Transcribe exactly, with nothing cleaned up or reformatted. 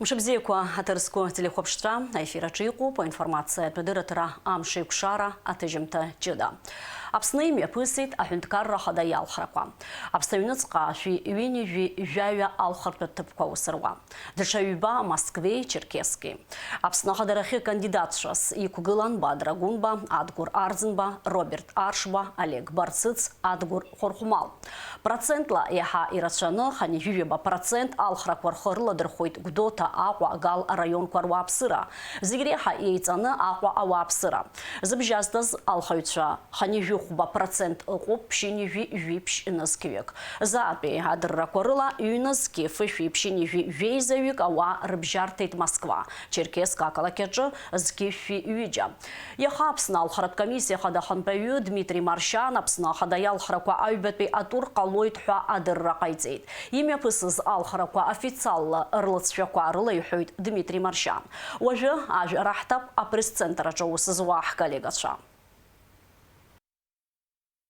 Мшыбзиақәа, аҭыр зқәу ателехәаԥшцәа, аефир аҿы иҟоуп аинформациатә адырраҭара Амшеикәшара аҭыжьымҭа ҷыда. Аԥсны имҩаԥысит аҳәынҭқарра ахада иалхрақәа. Аԥсны аҩныҵҟа шәи ҩынҩажәи жәаҩа алхратәы ҭыԥқәа аус руа. Даҽа ҩба Москвеи Черкесски. Аԥсны ахадарахьы кандидатцәас иқәгылан Бадра Гәынба, Адгәыр Арӡынба, Роберт Аршба, Олег Барцыц, Адгәыр Хәырхәмал. Процентла иаҳа ирацәаны, хынҩажәи жәаба процент алхрақәа рхы рыладырхәоит Гәдоуҭа, Аҟәа, Гал араионқәа руааԥсыра. Зегь реиҳа еиҵаны Аҟәа ауааԥсыра. Зыбжьазҵаз алхаҩцәа хынҩажәи хәба процент ыҟоуп ԥшьынҩажәи жәиԥшь нызқьҩык. Заатәи адыррақәа рыла ҩнызқьи фышәи ԥшьынҩажәи жәеизаҩык ауаа рыбжьарҭеит Москва, Черкесск ақалақь аҿы зқьи шәи ҩыџьа. Иаха Аԥсны алхратә комиссиа ахада ахантәаҩы Дмитри Маршьан Аԥсны ахада иалхрақәа аҩбатәи атур ҟалоит ҳәа адырра ҟаиҵеит. Имҩаԥысыз алхрақәа официалла рлыҵшәақәа рылаиҳәоит Дмитри Маршьан. Уажәы ажәа раҳҭап апресс-центр аҿы аус зуа ҳколлегацәа.